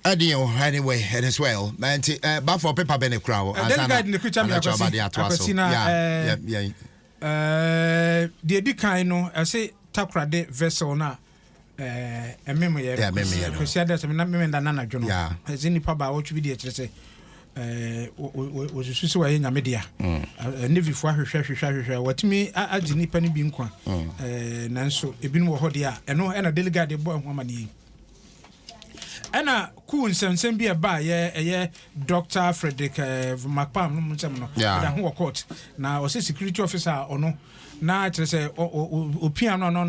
Ɛde o, anyway, it is well. Nti bafo paper bɛ ne kura o. Daily Guide ne kuta mi. Akwasi, Akwasi, na deɛ di kan no, ɛsɛ Takoradi vessel na ɛmem yɛ Kwasi ada sɛ memenda na anadwo no, ɛsɛ nipa baa wɔtwe bi deɛ kyerɛ sɛ wɔsusu sɛ wɔyɛ Nyame dea. Navyfoɔ ahwehwɛ hwehwɛ ahwehwɛ, wɔatumi agye nipa no bi nkwa, nanso ebinom wɔ hɔ deɛ a ɛno ɛna Daily Guide bɔ ɛho amanneɛ. Ɛna kuu nsɛmsɛm bi ɛba yɛ ɛyɛ Dr Frederick McPam no mu nsɛm no ɛda ho wɔ court, na ɔsɛ security officer a ɔno na kyerɛ sɛ opia no no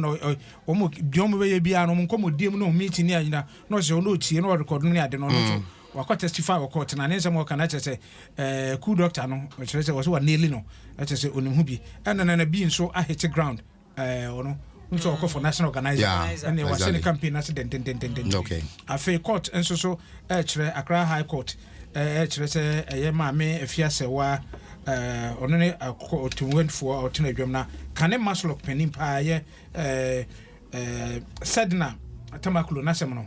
wɔn deɛ wɔn bɛyɛ biara no, wɔn nkɔmɔdie mu na wɔn meeting ne anyina na ɔsɛ ɔno otie na ɔrecord no ne ade no, ɔno nso wakɔ testify wɔ court, na ne nsɛm wɔka na kyerɛ sɛ coup doctor no kyerɛ sɛ wɔsɛ wɔnaili no, ɛkyerɛ sɛ onim ho bi. Ɛna nana bi nso ahit ground, ɔno nso ɔkɔ for national organizer, ɛne wahyɛ ne campaign ase dendendendenden. Afei court nso so ɛkyerɛ Accra High Court ɛkyerɛ sɛ ɛyɛ Maame Afiasɛwa, ɔno ne ɔtɛmmuafoɔ a ɔtena adwam, na kane MASLOC panin paa yɛ Sedina Tamakloe n'asɛm no,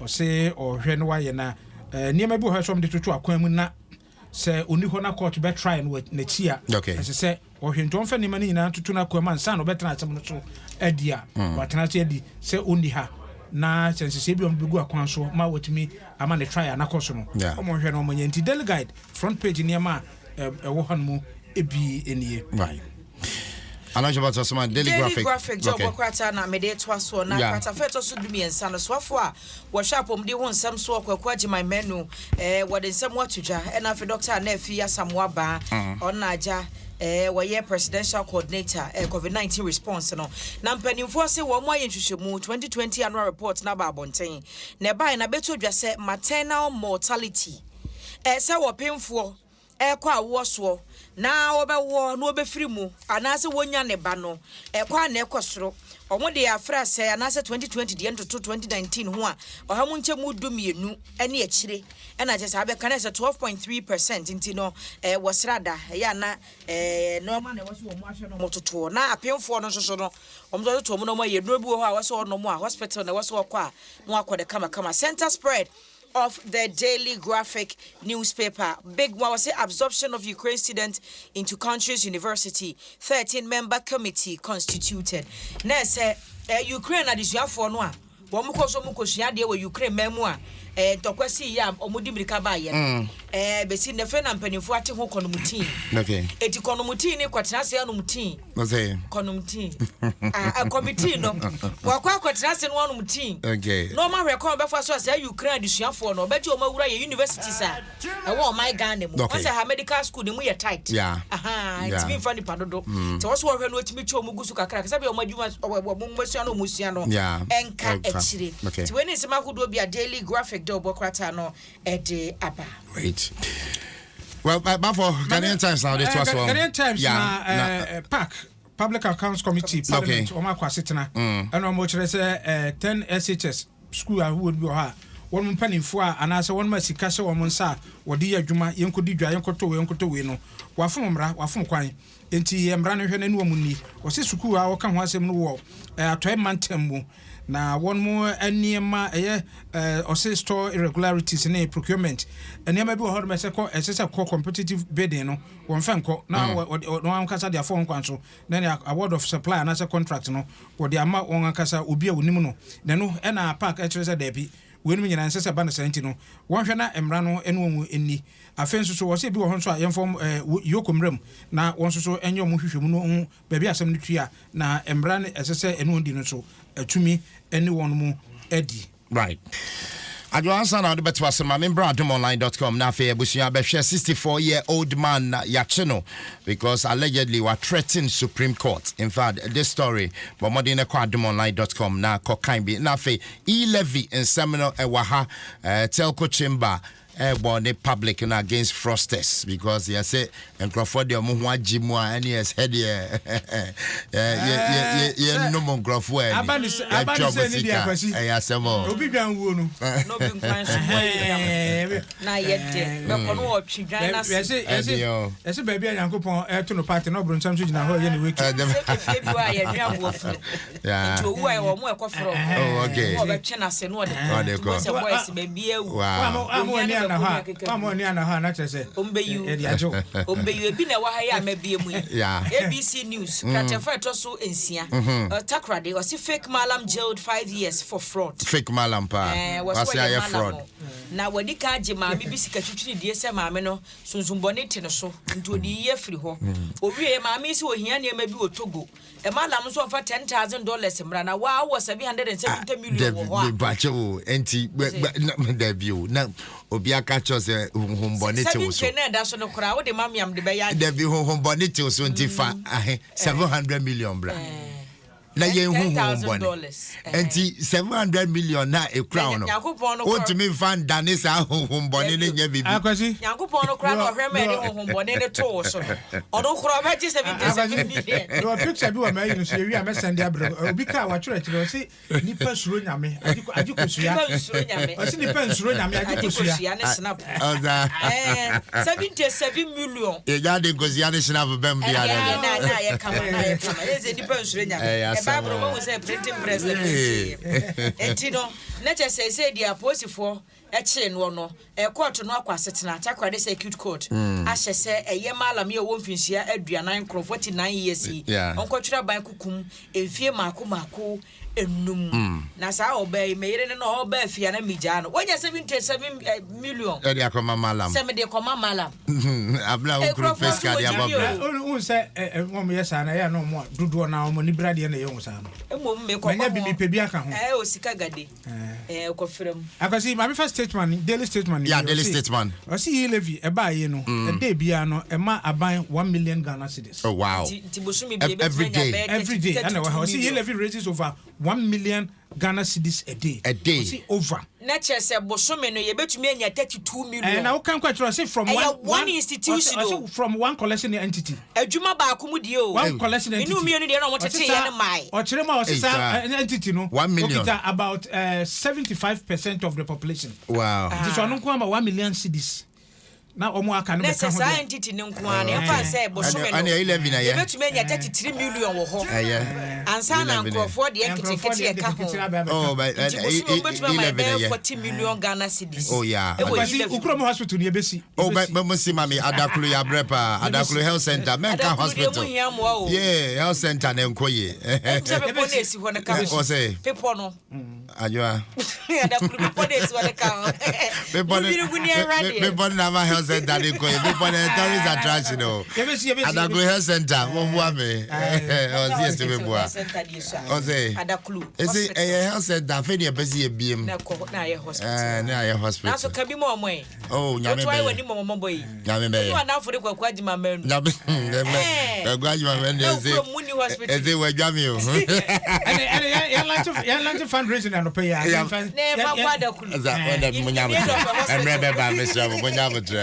ɔse ɔhwɛ no wayɛ na nneɛma bi wɔ hɔ sɛ ɔmde toto akwan mu, na sɛ ɔni hɔ na court bɛtry no n'akyi a, ɛsɛ sɛ ɔhwɛ. Nti ɔmfa nneɛma no nyinaa toto no akwan mu ansa na ɔbɛtena asɛm no so adi a watena ase adi sɛ ɔnni ha, na sɛ nhyehyɛ bi a ɔmo bɛgu akwan so ma wɔtumi ama ne try anakɔ so no, ɔmo hwɛ no ɔmo nyɛ. Nti Daily Guide front page nneɛma a ɛwɔ hɔ no mu ebi nie. Right. Anadwo Bata Soma, Daily Graphic. Graphic gye ɔbɔ krataa na mede toa soɔ na kratafa ɛtɔ so 13 no, soafoɔ a wɔhwɛ apɔmuden ho nsɛm soɔ, Kwaku Agyeman Manu, wɔde nsɛm ato dwa. Ɛna afei Dr. Anafi Asamoa Baa, ɔno agya wɔyɛ presidential coordinator COVID-19 response no, na mpanimfoɔ sɛ wɔn ayɛ nhwehwɛmu 2020 annual report na aba abɔnten, na ɛbaeɛ na bɛto dwa sɛ maternal mortality, sɛ wɔpemfoɔ ɛkɔ awoɔ soɔ na wɔbɛwɔ na wɔbɛfiri mu anaasɛ wɔnya ne ba no, ɛkɔ a na ɛkɔ soro. Ɔmo de afra sɛ anaasɛ 2020 deɛ ntoto 2019 ho a, ɔha mu nkyɛn mu 12 ɛne akyire, ɛna kyerɛ sɛ abɛka na sɛ 12.3%. Nti no wɔsra da ɛyɛ ana nneɛma na ɛwɔ so wɔn ahwɛ no, wɔn totoɔ na apemfoɔ no nso so no, wɔn nso toto wɔn na wɔn ayɛ nnuro bi wɔ hɔ a wɔsɛ wɔnom a hospital na ɛwɔ so wɔkɔ a na wakɔ de kamakama. Center spread of the Daily Graphic newspaper. Big one was say absorption of Ukraine students into country's university. 13 member committee constituted. Na sɛ Ukraine adesuafoɔ no a wɔn kɔ so wɔn kɔ sua adeɛ wɔ Ukraine man mu a ntɔkwa si yɛ a wɔn di mirika baayɛ no, besi nnɛfɛ na mpanimfoɔ ate ho kɔnum tii. Eti kɔnum tii ne kɔtena ase anom tii. Kɔnum tii ah, committee no wɔkɔ akɔtena ase no anom tii na wɔn ahwɛ kɔn bɛfa so a sɛ Ukraine adesuafoɔ no ɔbɛgye wɔn awura yɛ universities a ɛwɔ ɔman Ghana mu. Wɔn sɛ ha medical school ne mu yɛ tight. Ntumi nfa nipa dodo tí wɔn so wɔhwɛ no wɔtumi kyɛ wɔn gu so kakra kasa bi a wɔn adwuma wɔn mmesua no wɔn sua no ɛnka akyire. Tí wɔn ani nsɛm ahodoɔ bi a Daily Graphic de ɔbɔ krataa no ɛde aba. Right. Well, but for Ghanaian Times now, this was one. Ghanaian Times na PAC, Public Accounts Committee, Parliament, wɔn akɔ asetena ɛna wɔn kyerɛ sɛ 10 SHS school ahodoɔ bi wɔ hɔ a wɔn mpanimfoɔ a anaasɛ wɔn ma sika hyɛ wɔn nsa a wɔde yɛ adwuma, yɛnkɔdi dwa, yɛnkɔtɔ wei, yɛnkɔtɔ wei no, wafom mmara, wafom kwan. Nti mmara no hwɛ n'ani wɔn ni. Wɔsi sukuu a wɔka ho asɛm no wɔ Atɔe mantam mu, na wɔn mo nneɛma ɛyɛ ɔsɛ store irregularities ne procurement nneɛma bi wɔ hɔ nom, ɛsɛ kɔ ɛsɛ sɛ kɔ competitive bidding no, wɔn fɛ nkɔ na wɔde wɔn ankasa de afɔ wɔn kwan so, na ne award of supply anaasɛ contract no wɔde ama wɔn ankasa obi a onim no. Na no ɛna PAC ɛkyerɛ sɛ dɛbi, weinom nyinaa nsɛ sɛ ba no saa. Nti no wɔnhwɛ na mmara no ne wɔn ani. Afei nso so wɔsɛ bi wɔ hɔ nso a yɛmfam yoko mmara mu na wɔn nso so nyɛ wɔn hwehwɛmu no ho baabi asɛm no tua, na mmara no ɛsɛ sɛ ɛne wɔn di no nso atumi ne wɔn mu adi. Right. Adwo, ansa na wode bɛto ase ma membra adomonline.com na afei abusua bɛhwɛ 64 year old man na yɛakye no because allegedly wa threaten Supreme Court. In fact, this story, bɔ mmɔden no kɔ adomonline.com na kɔkan bi. Na afei e-levy nsɛm no ɛwɔ ha, telco chamber. Ɛbɔ ne public no against fraudsters because yɛsɛ nkurɔfoɔ deɛ ɔmo ho agye mu a, ɛne yɛsɛ deɛ yɛnnom nkurɔfoɔ ani Aba ne yɛtwa sɛ ɔmo ne deɛ sika. Akwasi. Ɛyɛ asɛm o. Obi dwan wuo no. Na obi nkwan so bɔ na yɛ dɛ bɛkɔ no, wɔtwe dwan no ase. Ɛdeɛ o. Yɛsɛ baabi a Nyankopɔn ɛto no party na ɔbronsam so gyina hɔ ɛyɛ ne weki. Sɛ efie bi hɔ a yɛnwe aboɔ funu nti owu a yɛwɔ ɔmo ɛkɔ frɔ Oh, okay. ɔmo ɔbɛtwe n'ase na ɔde kɔ. Ɔde Nti kɔ. wɔn sɛ boys baabi awu. Ama ani ana hɔ a, ama ani ana hɔ a, na kyerɛ sɛ Ɔmbɛyi wo. yɛde agye wo. Ɔmbɛyi ebi na ɛwɔ ha yi a mɛbie mu yi. ABC News kratɛfo a ɛtɔ so 6, Takoradi, ɔsi fake malam jailed 5 years for fraud. Fake malam paa. Wɔsɛ wase wɔyɛ ayɛ malam fraud. o. Na wɔde ka agye maame bi sika twitwiri die sɛ maame no sunsunbɔne te ne so nti ɔde yi afiri hɔ. Owie, maame yi sɛ ohia nneɛma bi wɔ Togo, ɛmalam nso ɔmfa $10,000 mmra na waa wɔ 770 million wɔ hɔ a. Mebakyɛ o, enti dabi o, na obi aka kyerɛ sɛ honhombɔne te wo so. 70 na ɛda so no koraa, wode ma meam de bɛyɛ ade. Dabi, honhombɔne te wo so nti fa ahe, 700 million bra na yɛnhu honhombɔne. $10,000. Nti 700 million na ekura wo no, Nyankopɔn no kora- wontumi nfa ndane saa honhombɔne no nyɛ biribi. Akwasi. Nyankopɔn no koraa na ɔhwɛ ma ɛde honhombɔne no too wo so no, ɔno koraa ɔbɛgye 77 million. Mewɔ picture bi wɔ maayi no so, yɛwie a mɛsɛn de abrɛ obi kaa watwerɛ kyerɛ, ɔse nipa suro Nyame agye kosua. Nipa nsuro Nyame. Ɔse nipa nsuro Nyame agye agye kosua. Kosua ne snap. Ɔsa. 77 million. Yɛgya de nkosua ne hyena bɛm ɛne bia ɛne no. na ayɛ kama, na ayɛ kama. Yɛ sɛ nipa nsuro Nyame. Ɛyɛ asɛm ɛbaa boro o. mahu sɛ printing press na printing. Enti no na kyɛ sɛ deɛ apolisifoɔ ɛkyee noɔ no, ɛkɔɔto no akɔ asetena. Takoradi Circuit Court ahyɛ sɛ ɛyɛ malam yi a ɔwɔ mfinhyia 49, 49 years yi, ɔnkɔtwerɛ aban kukum mfie maako maako 5. Na saa ɔbaa yi, meyere no na ɔbaa fie a na megyaa no, wɔnya 77 million Ɛde akɔma malam. Sɛ mede kɔma malam. Abena wo kuro Nkurɔfoɔ pɛ sika de nso abɔ wɔ brɛ. gyidi o. Wohu sɛ wɔn yɛ saa na ɛyɛ na ɔmo a dodoɔ na ɔmo ni bradeɛ na ɛyɛ wɔn saa no. Mmom mekɔbɔ Manya bi, mepɛ bi aka ho. Ɛɛ, o sika gade ɛɛ kɔfrɛ mu. Akwasi, maame fa Statement, Daily Statement. Yeah, Daily Statement. Ɔsi yi levy ɛbaa yi no, ɛdɛ biara no ɛma aban 1 million Ghana cedis. Oh wow. Nti bosomi bi Every ebetumi day. anya bɛyɛ Every day ɛna ɛwɔ ha, ɔsi yi 32 million. levy raises over 1 million Ghana cedis a day. A day. Ɔsi over. Na kyerɛ sɛ bosome no yɛbɛtumi anya 32 ɛɛ million. Na wokan kɔ akyerɛ, ɔsi from Ɛyɛ one one institution o. Ɔsi from one collection entity. Adwuma baako mu die o. One collection entity. Menu mmienu deɛ na ɔmo Ɔsi tete saa- yɛ no mae. Ɔkyerɛ mu a, ɔsi Ei, saa saa. entity no 1 million. okita about 75% of the population. Nti sɛ ɔno nko ama 1 million cedis na ɔmo aka no Na bɛka sɛ ho saa deɛ. entity ne nko ara no, yɛmfa sɛ bosome no Ɛne 11 ɛyɛ. yɛbɛtumi anya 33 million wɔ hɔ Ɛyɛ. ansa na 11 nkurɔfoɔ deɛ Nkurɔfoɔ nketenkete deɛ ɛka nketenkete ho. aba abɛka. Oh, but Nti bosome wobɛtumi ama 11 yɛbɛyɛ ɛyɛ. 40 million Ghana cedis. Oh, yeah. Ɛwɔ Kwasi, 11. okurom hospital ni ebesi. Oh, but mo si mami Adakulu ya brɛ paa. Adakulu Health Center. Mɛnka Adakulu deɛ hospital. mu hia mmoa o. Yeah, health center na nkɔ yie. Ɛm sɛ bepɔ no esi hɔ no ka ho. Ɔsɛ. Bepɔ no. Adwoa. Adakulu bepɔ no esi hɔ no ka ho. Bepɔ no Wubiri gu ne ɛwura deɛ. bepɔ no na ama health center ne nkɔ yie. Bepɔ no yɛ tourist attraction o. Yɛbɛsi, yɛbɛsi. Adakulu Health Center mo bua mi. Ɔsi yɛ ti mi bua. Health center deɛ so a. Ɔsɛ. Adakulu Esi hospital. ɛyɛ health center afei ni ɛpɛ si yɛ biem. Na kɔ na ayɛ hospital. Ɛɛ, ne ayɛ Nanso hospital. ka bi ma ɔmo yi. Oh, Nyame Wotu ayɛ wɔ bɛyɛ. ni mɔmɔmɔbɔ yi. Nyame bɛyɛ. Wo anamfo de Kwaku Agyima Manu. Nyame Kwaku Agyima Manu. Na Ɛsɛ okurom mu ni hospital. ɛsɛ wɔadwa mi o. Ɛnɛ yɛn launch fundraising anɔpɛ yi a. Na yɛfa kɔ Adakulu. Ɛsɛ wɔda mo nya abotrɛ, mmerɛ bɛba, mesrɛ mo nya abotrɛ.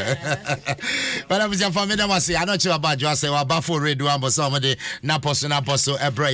Bɛda busuafoɔ, meda mo ase. Anɔkye waba adwoa sɛ wabafo radio ambɔ sɛ ɔmode napɔ so napɔ so ɛbrɛ.